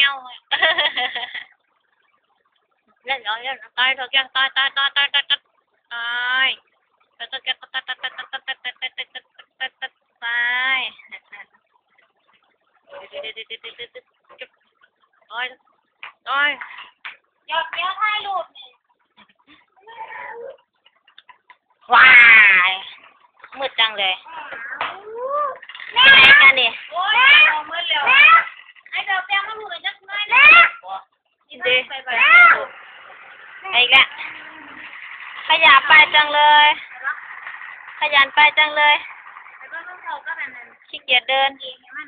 ແມວ ເລ່ນເອົາ ເລ່ນ ຕ່ອຍ ເຖາະແກ່ ຕ່ອຍ ຕ່ອຍ ຕ່ອຍ ຕ່ອຍ ຕ່ອຍ ຕ່ອຍ ຕ່ອຍ ຕ່ອຍ ຫຍອກແກ້ວຖ່າຍຮູບນີ້ ວ້າຍ ມືດຈັງເລີຍ ແມ່ນຫຍັງກັນນີ້ ໂອ້ຍ ມືດແລ້ວ ແມ່ນຫຍັງ ໄອ້ເຈົ້າແປ້ງມາຮູ້ຈັກໜ້ອຍ ກິນເດ້ ໄປ ໄປ ໄປອີກແລ້ວ ຂະຫຍາດໄປຈັງເລີຍ ຂະຫຍັນໄປຈັງເລີຍ ໄປເບິ່ງນຳເຂົາກັບອັນນັ້ນ ຂີ້ກຽດເດີນ ເອງໃຫ້ມັນ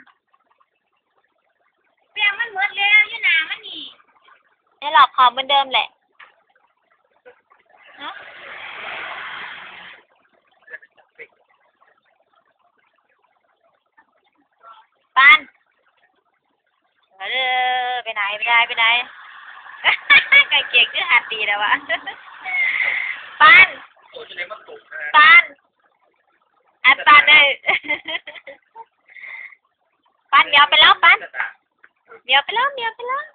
ແປ້ງມັນໝົດແລ້ວ ຢູ່ໜ້າມັນນີ້ ໃນລອກຂອງເໝືອນເດີມແຫຼະ ປານ ເດີ ໄປໃນ ໄປໃນ ໄປໃນ ກາງເກງຄືຫາຕີແລ້ວວະ ປານ ປານ ອັນປານເອີຍ ປານ ໝຽວໄປແລ້ວ ປານ ໝຽວໄປແລ້ວ ໝຽວໄປແລ້ວ.